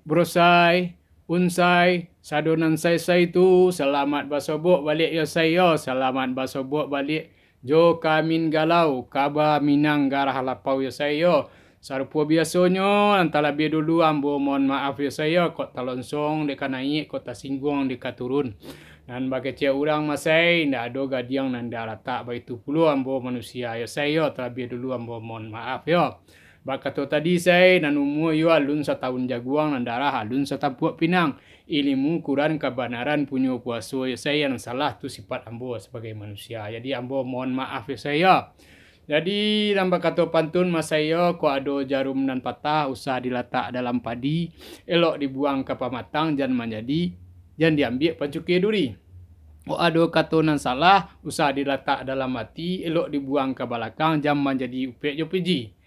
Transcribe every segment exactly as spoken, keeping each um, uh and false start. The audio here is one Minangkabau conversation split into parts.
Brosai, unsai, sado nan sai-sai tu, salamat basobok baliak yo sai yo, salamat basobok baliak jo Kamin Galau, kaba Minang garah lapau yo sai yo. Sarupo biasonyo, nan talabiah dulu ambo mohon maaf yo sai yo, kok talonsong dek ka naiak, kok tasingguang dek ka turun. Nan bakecek urang masai, indak ado gadiang nan indak ratak, baitu pulo ambo manusia yo sai yo, talabiah dulu ambo mohon maaf yo. Bakato tadi sai, nan umua iyo alun satahun jaguang, nan darah alun satampuak pinang. Ilimu ukuran kabanaran punyo kuaso yo sai, nan salah tu sipat ambo sabagai manusia. Jadi ambo mohon maaf yo sai yo. Jadi nan bakato pantun masai yo, kok ado jarum nan patah, usah dilatak dalam padi, elok dibuang ka pamatang, jan manjadi, jan diambiak pancukia duri. Kok ado kato nan salah, usah dilatak dalam ati, elok dibuang ka balakang, jan manjadi upek jo piji.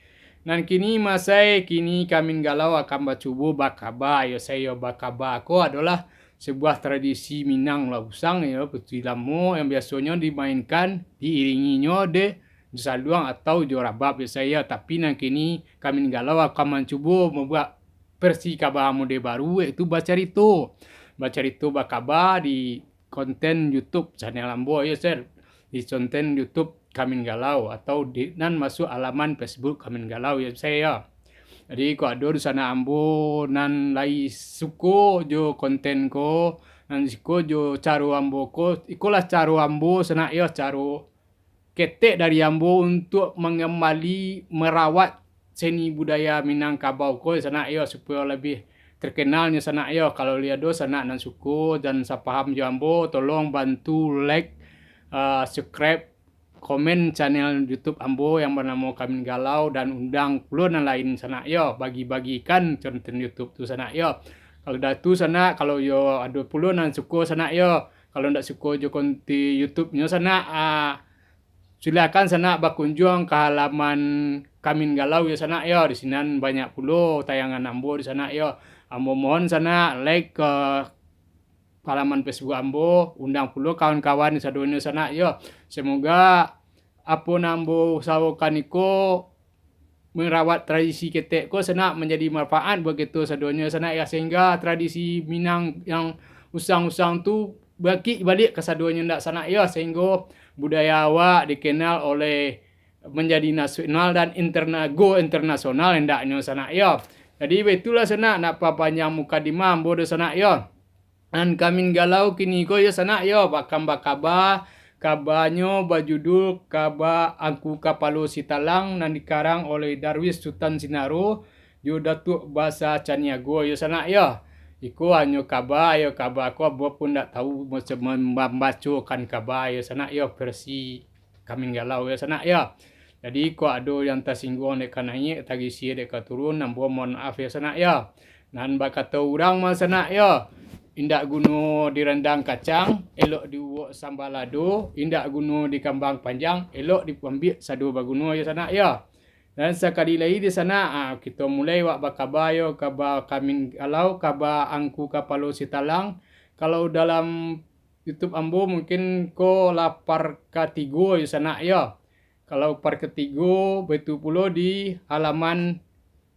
Nan kini masai, kini Kamin Galau akan bacubo bakaba, yo sai yo. Bakaba ko adolah sebuah tradisi Minang lah usang yo, putuih lamo yang biasonyo dimainkan, diiringinyo dek jo saluang atau jo rabab yo sai yo. Tapi nan kini Kamin Galau akan mancubo mambuek versi kaba mode baru, yaitu bacarito. Bacarito bakaba di konten YouTube channel ambo yo sai, di konten YouTube Kamin Galau atau di nan masuak alaman Facebook Kamin Galau yo sai yo. Jadi kok ado dunsanak ambo nan lai suko jo konten ko, nan suko jo caro ambo ko, ikolah caro ambo sanak yo, caro ketek dari ambo untuak mangambali marawat seni budaya Minangkabau ko sanak yo, supayo labiah terkenalnyo sanak yo. Kalau lai ado sanak nan suko dan sapaham jo ambo, tolong bantu like, ah, subscribe, komen channel YouTube ambo yang banamo Kamin Galau, dan undang pulo nan lain sanak yo, bagi-bagikan konten YouTube tu sanak yo. Kalau dah tu sanak, kalau yo ado pulo nan suko sanak yo, kalau ndak suko jo konten YouTube-nyo sanak, ah, silakan sanak bakunjuang ka halaman Kamin Galau yo sanak yo. Di sinan banyak pulo tayangan ambo di sanak yo. Ambo mohon sanak like ka halaman Facebook ambo, undang pulo kawan-kawan sadonyo sanak yo. Semoga apo nan ambo usahokan iko merawat tradisi ketek ko sanak manjadi manfaat buat kito sadonyo sanak yo, sehingga tradisi Minang yang usang-usang tu bakik baliak ka sadonyo ndak sanak yo, sehingga budaya awak dikenal oleh manjadi nasional dan interna-, go internasional hendaknyo sanak yo. Jadi baitulah sanak, nak papanjang mukadimah ambo do sanak yo. Nan Kamin Galau kini ko yo sanak yo, bakam bakaba, kabanyo bajudul Kaba Angku Kapalo Sitalang nan dikarang oleh Darwis Sutan Sinaro jo Datuak Basa Caniago yo sanak yo. Iko hanyo kaba yo, kaba ko ambo pun ndak tahu masa mambacokan kaba yo sanak yo, versi Kamin Galau yo sanak yo. Jadi kok ado yang tasingguang dek ka naiak, tagisia dek ka turun, ambo mohon maaf yo sanak yo. Nan bakato urang mah sanak yo, indak guno dirandang kacang, elok diuwok samba lado, indak guno dikambang panjang, elok diambiak sado baguno yo sanak yo. Dan sakali lai di sanak, ah, kito mulai wak bakaba yo, kaba Kamin Galau, kaba Angku Kapalo Sitalang. Kalau dalam YouTube ambo mungkin ko lah part katigo yo sanak yo. Kalau part katigo, baitu pulo di halaman,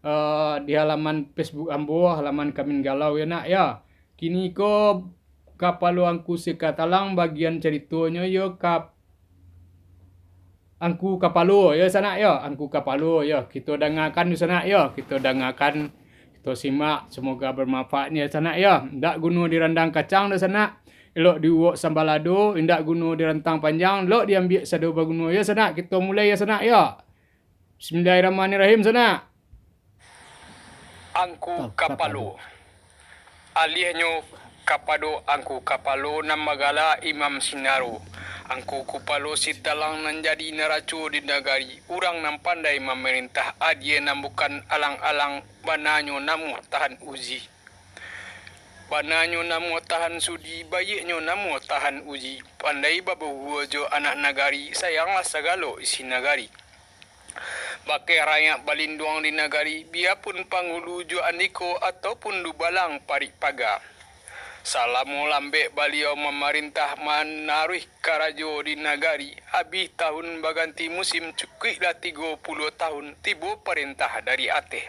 eh, di halaman Facebook ambo, halaman Kamin Galau yo nak yo. Kini ko Kapalo Angku Sitalang bagian caritonyo yo ka Angku Kapalo yo sanak yo, Angku Kapalo yo. Kito dangakan di sanak yo, kito dangakan, kito simak, semoga bermanfaat nyo sanak yo. Ndak guno dirandang kacang do sanak, elok diuwok samba lado, indak guno dirantang panjang, lok diambiak sado baguno yo sanak. Kito mulai yo sanak yo. Bismillahirrahmanirrahim sanak. Angku Kapalo. Aliahnyo kapado Angku Kapalo nan bagala Imam Sinaro. Angku Kapalo Sitalang nan jadi naraco di nagari, urang nan pandai mamarintah, adie nan bukan alang-alang, bananyo namuah tahan uji. Bananyo namuah tahan sudi, baiaknyo namuah tahan uji, pandai babuhua jo anak nagari, sayanglah sagalo isi nagari. Bakeh rakyat balinduang di nagari, biapun panghulu jo andiko ataupun dubalang parik paga. Salamo lambek baliau mamarintah, manaruih karajo di nagari, abih tahun baganti musim, cukuiklah tigo puluah tahun, tibo parentah dari ateh.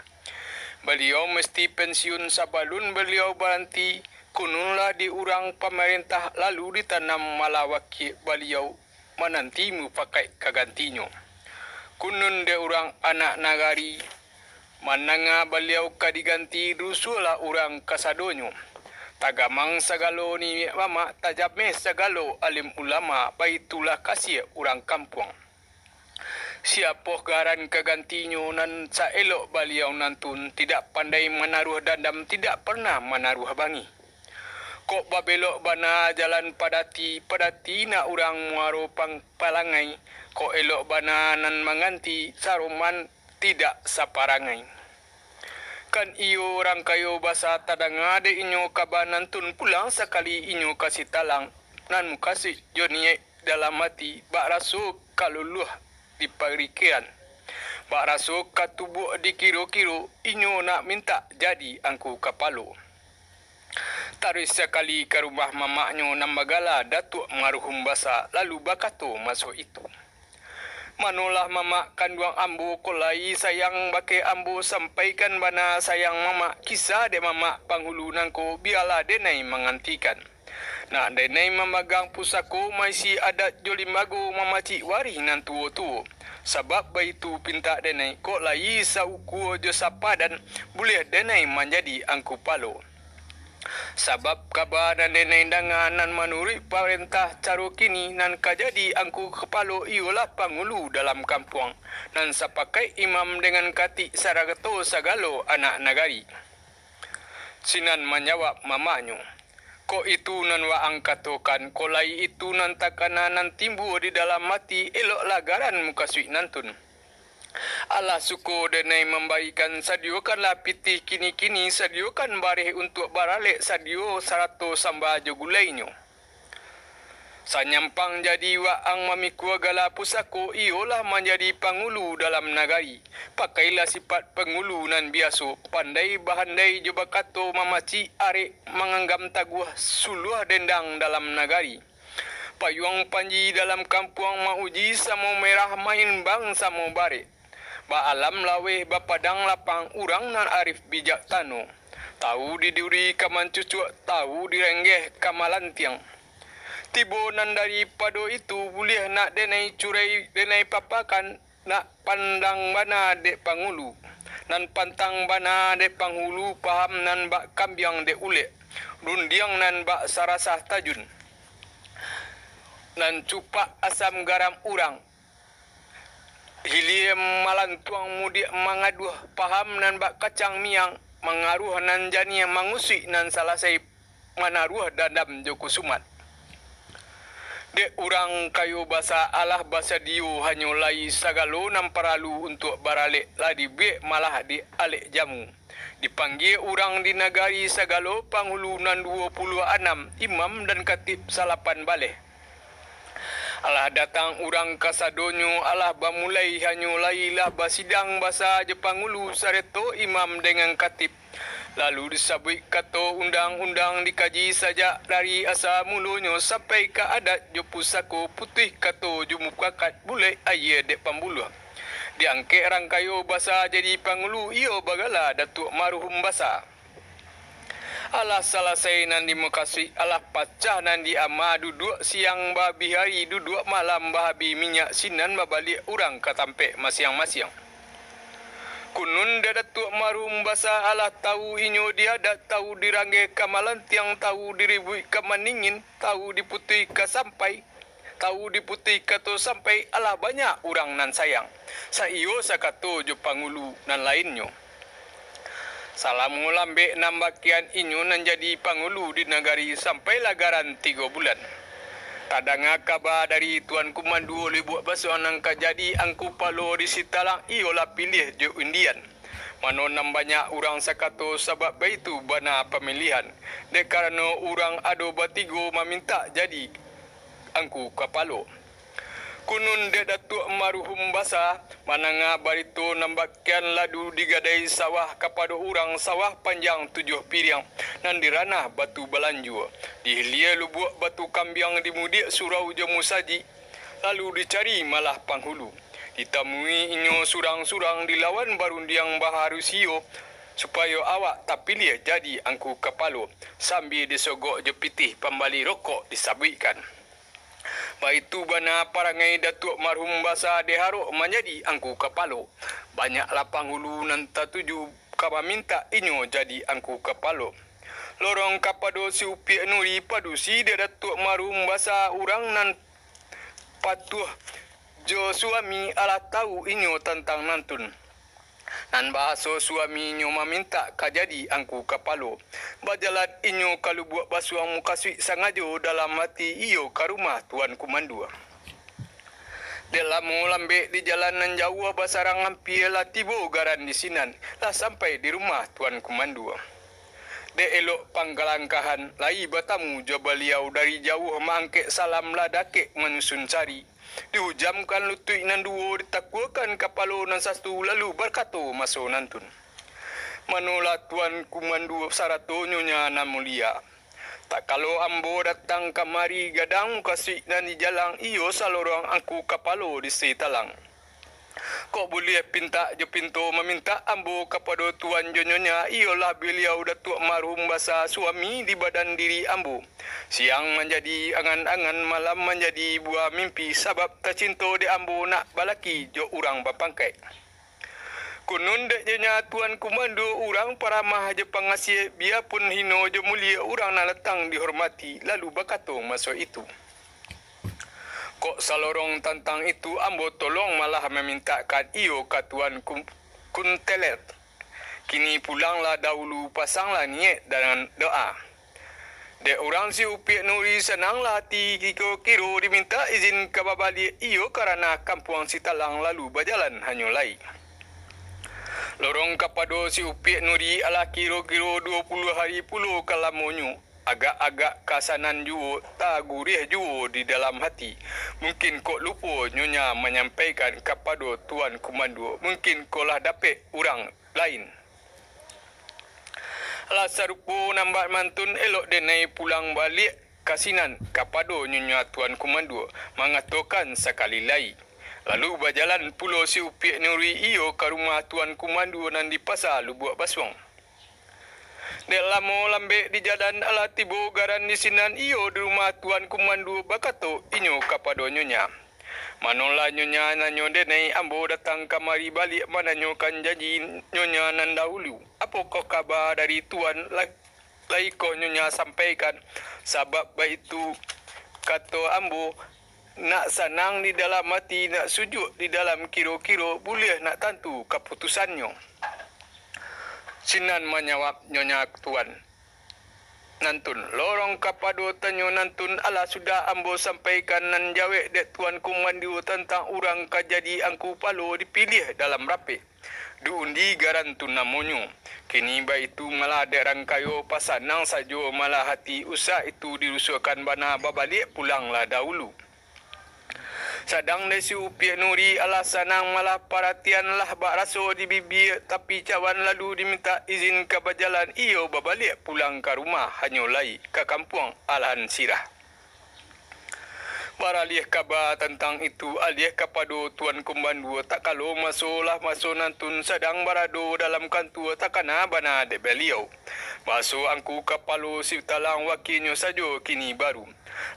Baliau mesti pensiun sabalun baliau baranti, kununlah di urang pamarentah lalu ditanam malah wakiak baliau mananti mupakaik ka gantinyo. Kunun dek urang anak nagari, mandanga baliau ka diganti, rusuahlah urang kasadonyo. Tagamang sagalo niniak mamak, tajameh sagalo alim ulama, baitulah kasiah urang kampuang. Siapoh garan ka gantinyo nan saelok baliau nantun, tidak pandai manaruah dandam, tidak parnah manaruah bangih. Kok babelok bana jalan padati, padati nak urang muaro pang-, palangai, kok elok bana nan manganti, saroman tidak saparangai. Kan iyo urang kayo basa, tadanga dek inyo kaba nantun, pulang sakali inyo ka Sitalang, nan mukasuik jo niaik dalam ati, bak raso ka luluah di parikiran, bak raso ka tubuak di kiro-kiro, inyo nak mintak jadi angku kapalo. Taruih sakali ka rumah mamaknyo nan bagala Datuak Maruhum Basa, lalu bakato maso itu, "Manolah mamak kanduang ambo, kok lai sayang bakeh ambo, sampaikan bana sayang mamak, kisah dek mamak panghulu nangko, bialah denai mangantikan. Nak denai mamagang pusako, maisi adat jo limbago, mamacik warih nan tuo-tuo. Sabab baitu pintak denai, kok lai saukua jo sapadan, buliah denai manjadi angku palo. Sabab kaba nan denai danga, nan manuruik parentah caro kini, nan ka jadi angku kapalo iyolah pangulu dalam kampuang, nan sapakaik imam dengan katik, sarato sagalo anak nagari." Sinan manjawab mamaknyo, "Kok itu nan waang katokan, kok lai itu nan takana, nan timbua di dalam ati, eloklah garan mukasuik nantun. Alah suko denai mambarikan, sadiokanlah pitih kini-kini, sadiokan bareh untuak baralek, sadio sarato samba jo gulainyo. Sanyampang jadi waang mamikua gala pusako, iyolah manjadi pangulu dalam nagari. Pakailah sipat pangulu nan biaso, pandai bahandai jo bakato, mamacik arek, manganggam taguah, suluah dendang dalam nagari. Payuang panji dalam kampuang, mauji samo merah, maimbang samo barek. Baalam laweh, bapadang lapang, urang nan arif bijaksano. Tahu di duri ka mancucuak, tahu di renggeh ka malantiang. Tibo nan daripado itu, buliah nak denai curai, denai papakan, nak pandang bana dek pangulu, nan pantang bana dek panghulu, paham nan bak kambiang dek ulek, rundiang nan bak sarasah tajun, nan cupak asam garam urang, hilie malantuang mudiak mangaduah, paham nan bak kacang miang, mangaruah nan janiah, mangusuik nan salasai, manaruah dandam jo kusumat. Dek urang kayo basa, alah basadio hanyo lai sagalo nan paralu untuak baralek, lah dibuek malah di alek jamu. Dipanggie urang di nagari sagalo panghulu nan duo puluah anam, imam dan katib salapan baleh. Alah datang urang kasadonyo, alah bamulai hanyo lai, lah basidang basa jo pangulu, sareto imam dengan katib. Lalu disabuik kato undang-undang, dikaji sajak dari asa mulonyo sampai ka adat jo pusako, putuih kato jo mupakat, bulek aia dek pambuluah. Diangkek rang kayo basa jadi pangulu, iyo bagala Datuak Maruhum Basa. Alah salasai nan dimukasuik, alah pacah nan diama, duduak siang bahabih ari, duduak malam bahabih minyak, sinan babaliak urang ka tampek masiang-masiang. Kunun dek Datuak Maruhum Basa, alah tahu inyo di adat, tahu di ranggeh ka malantiang, tahu di ribuik ka maningin, tahu di putuih ka sampai, tahu di putuih kato sampai, alah banyak urang nan sayang, saiyo sakato jo pangulu nan lainnyo. Salamo lambek nan bakian inyo nan jadi pangulu di nagari, sampailah garan tigo bulan. Tadanga kaba dari Tuan Kumanduo Lubuak Basuang nan ka jadi angku palo di Sitalang, iyolah piliah jo undian. Mano nan banyak urang sakato, sabab baitu bana pamilihan, dek karano urang ado batigo mamintak jadi angku kapalo. Kunun dek Datuak Maruhum Basa, mandanga barito nan bakian, ladu digadai sawah kapado urang, sawah panjang tujuah piriang, nan di ranah Batu Balanjua, di hilie Lubuak Batu Kambiang, di mudiak surau jo musajik, lalu dicari malah panghulu. Ditamui inyo surang-surang, dilawan barundiang baharusio, supayo awak tapiliah jadi angku kapalo, sambia disogok jo pitih pambali rokok disabuikkan. Baitu bana parangai Datuak Marhum Basa dek harok manjadi angku kapalo. Banyaklah panghulu nan tatuju ka mamintak inyo jadi angku kapalo. Lorong kapado si Upiak Nuri padusi dek Datuak Marhum Basa urang nan patuah jo suami alah tawu inyo tantang nantun. Nan bahaso suaminyo mamintak ka jadi angku kapalo. Bajalan inyo ka Lubuak Basuang mukasuik sangajo dalam ati iyo ka rumah Tuan Kumandua. Dek lamo lambek di jalan nan jauah basarang ampia lah tibo garan di sinan, lah sampai di rumah Tuan Kumandua. Dek elok panggalangkahan, lai batamu jo baliau dari jauah maangkek salam lah dakek manyusun sari. Dihujamkan lutuik nan duo, ditakuakan kapalo nan satu, lalu bakato maso nantun. Manolah Tuan Kumandua sarato Nyonya nan mulia. Tak kalo ambo datang kamari gadang mukasuik nan di jalang iyo salorong angku kapalo di Sitalang. Kok buliah pintak jo pinto mamintak ambo kapado Tuan jo Nyonya, iyolah baliau Datuak Marhum Basa suami di badan diri ambo. Siang manjadi angan-angan, malam manjadi buah mimpi, sabab tacinto dek ambo nak balaki jo urang bapangkaik. Kunun dek Nyonya Tuan Kumando urang paramah jo pangasiah, biapun hino jo mulia urang nan datang dihormati, lalu bakato maso itu. Kok salorong tantang itu ambo tolong malah mamintakkan iyo ka Tuan Kun-, Kuntelet. Kini pulanglah dahulu, pasanglah niaik dan doa. Dek urang si Upiak Nuri sananglah ati, kiro-kiro dimintak izin ka babaliak iyo ka ranah kampuang Sitalang lalu bajalan hanyo lai. Lorong kapado si Upiak Nuri alah kiro-kiro duo puluah hari pulo ka lamonyo. Agak-agak kasanan juo, taguriah juo di dalam hati. Mungkin kok lupo Nyonya manyampaikan kapado Tuan Kumando, mungkin kok lah dapek urang lain. Lah sarupo nan bak mantun, elok denai pulang baliak ka sinan kapado Nyonya Tuan Kumando, mangatokan sakali lai. Lalu bajalan pulo si Upiak Nuri iyo ka rumah Tuan Kumando nan di Pasa Lubuak Basuang. Dek lamo lambek di jalan, alah tibo garan di sinan iyo di rumah Tuan Kumando, bakato inyo kapado Nyonya. Manolah Nyonya nanyo denai, ambo datang kamari baliak mananyokan janji Nyonya nan dahulu. Apokoh kaba dari Tuan, la-, lai ko Nyonya sampaikan? Sabab baitu kato ambo, nak sanang di dalam ati, nak sujuak di dalam kiro-kiro, buliah nak tantu kaputusannyo. Sinan manyawab Nyonya Tuan nantun. Lorong kapado tanyo nantun, alah sudah ambo sampaikan nan jawek dek Tuan Kumando tantang urang ka jadi angku palo dipiliah dalam rapek. Diundi garan tu namonyo. Kini baitu malah dek rangkayo, pasanang sajo malah hati, usah itu dirusuahkan bana, babaliak pulanglah dahulu. Sadang dek si Upiak Nuri alah sanang malah paratian, lah bak raso di bibia, tapi cawan lalu dimintak izin ka bajalan iyo babaliak pulang ka rumah, hanyo lai ka kampuang alahan sirah. Baraliah kaba tantang itu, aliah kapado Tuan Kumando, tak kalo maso lah maso nantun sadang barado dalam kantua, takana bana dek baliau. Baso angku kapalo Sitalang, wakianyo sajo kini baru.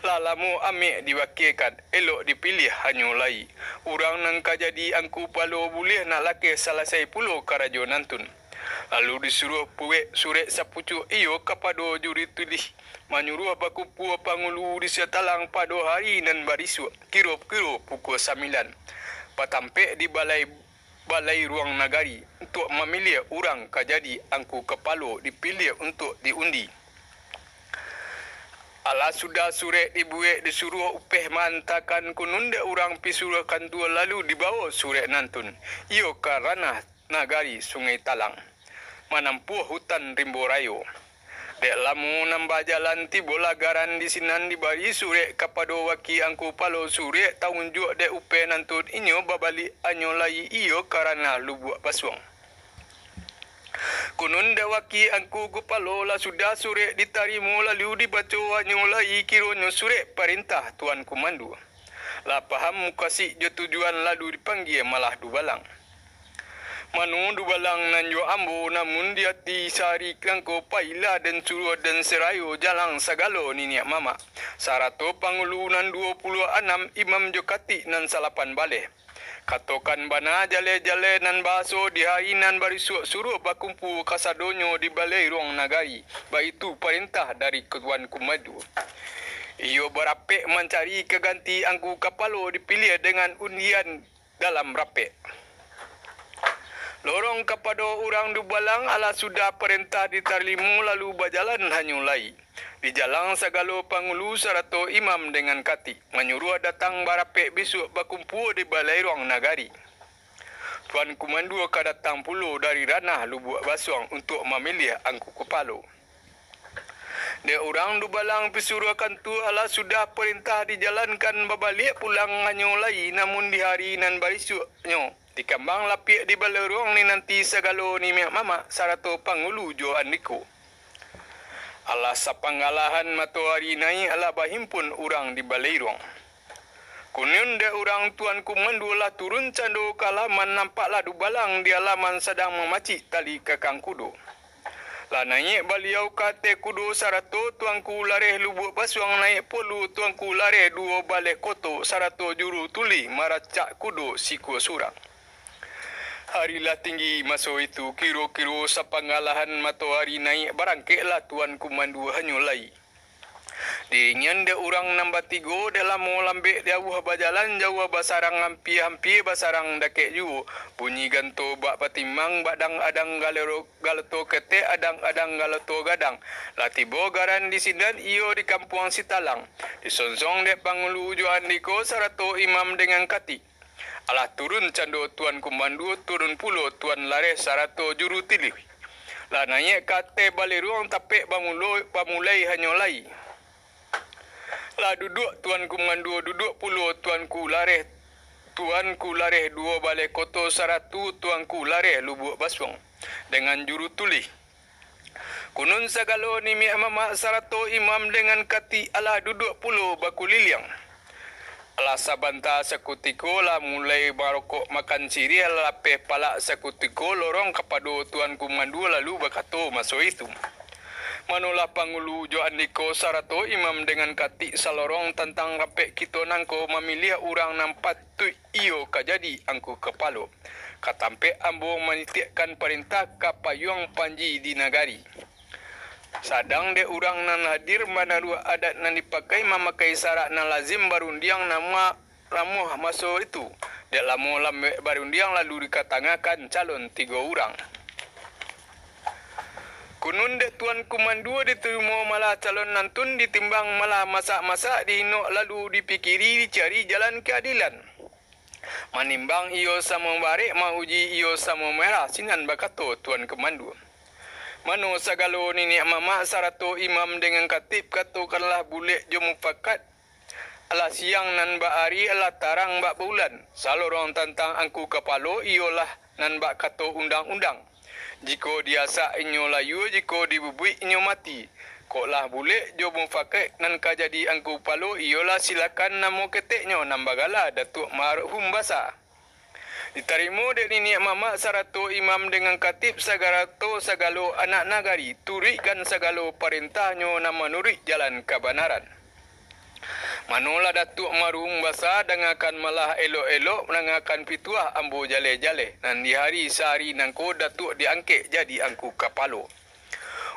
Lah lamo amek diwakiakan, elok dipiliah hanyo lai. Urang nan ka jadi angku palo buliah nak lakeh salasai pulo karajo nantun. Lalu disuruah buek surek sapucuak iyo kapado juri tulih, manyuruah bakumpua pangulu di Sitalang pado hari nan barisuak, kiro-kiro pukua sambilan. Batampek di balai balai ruang nagari, untuak mamiliah urang ka jadi angku kapalo dipiliah untuak diundi. Alah sudah surek dibuek, disuruah upeh maantakan, kunun dek urang pisuruah kantua, lalu dibawo surek nantun iyo ka ranah nagari Sungai Talang, manampuah hutan Rimbo Rayo. Dek lamo nan bajalan, tibolah garan di sinan dibari surek kapado waki angku palo. Surek taunjuak dek upeh nantun inyo babaliak anyo lai iyo ka ranah Lubuak Basuang. Kunun dek waki angku kupalo, lah sudah surek ditarimo lalu dibaco anyo lai, kironyo surek parentah Tuan Kumando. Lah paham mukasuik jo tujuan, lalu dipanggia malah dubalang. Mano dubalang nan jo ambo, namun di ati sahari nangko pailah den suruah den sarayo jalang sagalo niniak mamak, sarato pangulu nan duo puluah anam imam jo katik nan salapan baleh. Katokan bana jaleh-jaleh nan bahaso di hari nan barisuak suruah bakumpua kasadonyo di balai ruang nagari, baitu parentah dari Tuan Kumando. Iyo barapek mancari ka ganti angku kapalo dipiliah dengan undian dalam rapek. Lorong kapado urang dubalang alah sudah parentah ditarimo lalu bajalan hanyo lai. Dijalang sagalo pangulu sarato imam dengan katik, manyuruah datang barapek bisuak bakumpua di balai ruang nagari. Tuan Kumando ka datang pulo dari ranah Lubuak Basuang untuak mamiliah angku kapalo. Dek urang dubalang pisuruah kantua alah sudah parentah dijalankan babaliak pulang hanyo lai, namun di hari nan barisuaknyo, di kambang lapiak di balai ruang ni nanti sagalo niniak mamak sarato pangulu jo andiko. Alah sapanggalahan matoari naiak, alah bahimpun urang di balai ruang. Kunun dek urang Tuan Kumando lah turun cando ka alaman, nampaklah dubalang di alaman sadang mamacik tali kakang kudo. Lah naiak baliau ka ateh kudo sarato Tuanku Lareh Lubuak Basuang naiak pulo Tuanku Lareh Duo Baleh Koto sarato juru tulih maracak kudo sikua surang. Hari lah tinggi maso itu, kiro-kiro sapanggalahan matoari naiak, barangkeklah Tuan Kumando hanyo lai. Diringian dek urang nan batigo, dek lamo lambek jauah bajalan, jauah basarang ampia, ampia basarang dakek juo. Bunyi ganto bak batimbang, badang-adang galero-, galoto ketek, adang-adang galoto gadang. Lah tibo garan di sinan, iyo di kampuang Sitalang. Disonsong dek pangulu jo andiko sarato imam dengan katik. Alah turun cando Tuan Kumando, turun pulo Tuan Lareh sarato juru tulih. Lah naiak ka ateh balai ruang, tapek bamulo-, bamulai hanyo lai. Lah duduak Tuan Kumando, duduak pulo Tuanku Lareh, Tuanku Lareh Duo Baleh Koto sarato Tuanku Lareh Lubuak Basuang, dengan juru tulih. Kunun sagalo niniak mamak sarato imam dengan katik alah duduak pulo bakuliliang. Alah sabanta sakutiko lah mulai marokok makan siriah, lapeh palak sakutiko lorong kapado Tuan Kumando lalu bakato maso itu, "Manolah pangulu jo andiko sarato imam dengan katik salorong tantang rapek kito nangko mamiliah urang nan patuik iyo ka jadi angku kapalo, ka tampek ambo manitiakkan parentah ka payuang panji di nagari. Sadang dek urang nan hadir manaruah adat nan dipakai, mamakai sarak nan lazim barundiang nan ma-, ramuah maso itu, dek lamo lambek barundiang lalu dikatangakan calon tigo urang." Kunun dek Tuan Kumando ditarimo malah calon nantun, ditimbang malah masak-masak, diinok lalu dipikiri, dicari jalan kaadilan. Manimbang iyo samo barek, mauji iyo samo merah, sinan bakato Tuan Kumando, "Mano sagalo niniak mamak sarato imam dengan katik, katokanlah bulek jo mufakat, alah siang nan bak ari, alah tarang bak bulan, salorong tantang angku kapalo iyolah nan bak kato undang-undang. Jikok diasak inyo layua, jikok dibubuik inyo mati. Kok lah bulek jo mufakat nan ka jadi angku kapalo, iyolah silakan namo keteknyo nan bagala Datuak Marhum Basa." Ditarimo dek niniak mamak sarato imam dengan katik, sagarato sagalo anak nagari, turuikkan sagalo parentanyo nan manuruik jalan kabanaran. Manolah Datuak Marhum Basa, dangakan malah elok-elok, dangakan pituah ambo jaleh-jaleh, nan di hari sahari nangko Datuak diangkek jadi angku kapalo.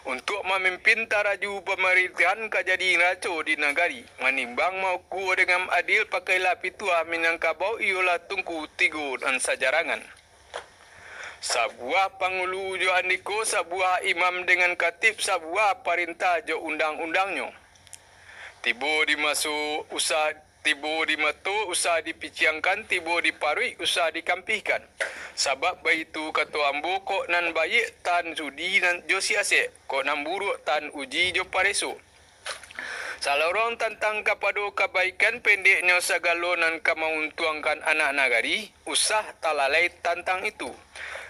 Untuak mamimpin taraju pamarintahan ka jadi rajo di nagari, manimbang maukua dengan adil, pakailah pituah Minangkabau, iyolah tungku tigo nan sajarangan. Sabuah pangulu jo andiko, sabuah imam dengan katik, sabuah parentah jo undang-undangnyo. Tibo di maso usah, tibo di mato usah dipiciangkan, tibo di paruik usah dikampihkan. Sabab baitu kato ambo, kok nan baiak tahan sudi nan jo siasek, kok nan buruak tahan uji jo pareso. Salorong tantang kapado kabaikan, pendeknyo sagalo nan ka mauntuangkan anak nagari, usah talalai tantang itu.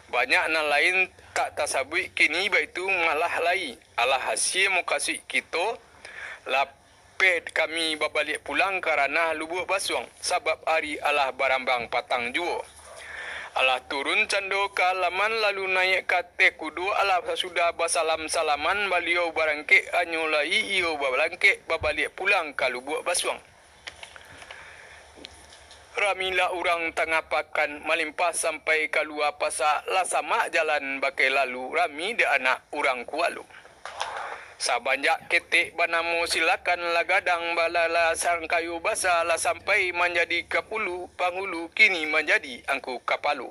Banyak nan lain tak tasabuik kini, baitu malah lai, alah hasia mukasuik kito, lapeh kami babaliak pulang ka ranah Lubuak Basuang, sabab ari alah barambang patang juo. Alah turun cando ka alaman, lalu naiak ka ateh kudo. Alah sasudah basalam-salaman, baliau barangkek, hanyo lai iyo barangkek, babaliak pulang ka Lubuak Basuang. Rami lah urang tangah pakan, malimpah sampai kalua pasa, lah samak jalan bakeh lalu, rami dek anak urang Kualo. Sabanjak ketek banamo Silakan, lah gadang balala sangkayo basa, lah sampai manjadi kapulu, panghulu kini manjadi angku kapalo.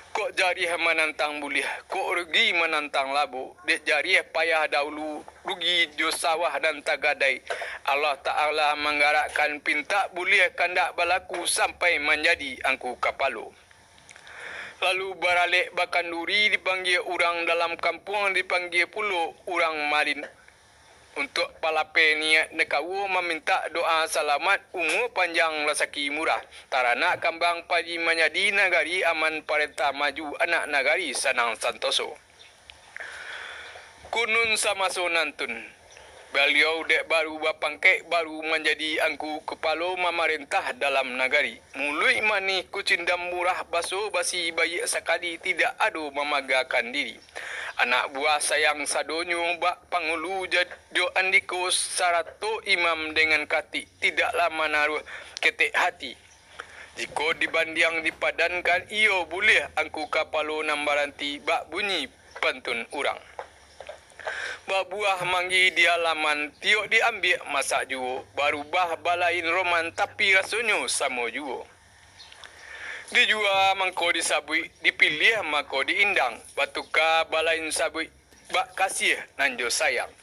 Kok jariah manantang buliah, kok rugi manantang labo, dek jariah payah dahulu, rugi jo sawah nan tagadai. Allah Ta'ala manggarakkan pintak buliah, kandak balaku sampai manjadi angku kapalo. Lalu baralek bakanduri, dipanggia urang dalam kampuang, dipanggia pulo urang malin. Untuak palapeh niaik nan kawo, mamintak doa salamat, umua panjang, rasaki murah, taranak kambang padi manjadi, nagari aman parentah maju, anak nagari sanang santoso. Kunun samaso nantun, baliau dek baru bapangkek, baru manjadi angku kapalo mamarentah dalam nagari. Muluik manih kucindam murah, baso basi baiak sakali, tidak ado mamagakan diri. Anak buah sayang sadonyo, bak panghulu ja-, jo andiko, sarato imam dengan katik, tidaklah manaruah ketek hati. Jikok dibandiang dipadankan, iyo buliah angku kapalo nan baranti, bak bunyi pantun urang. Babuah manggih di alaman, tiok diambiak masak juo, barubah balain roman, tapi rasonyo samo juo. Dijua mangko disabuik, dipiliah mangko diindang, batuka balain sabuik, bak kasiah nan jo sayang.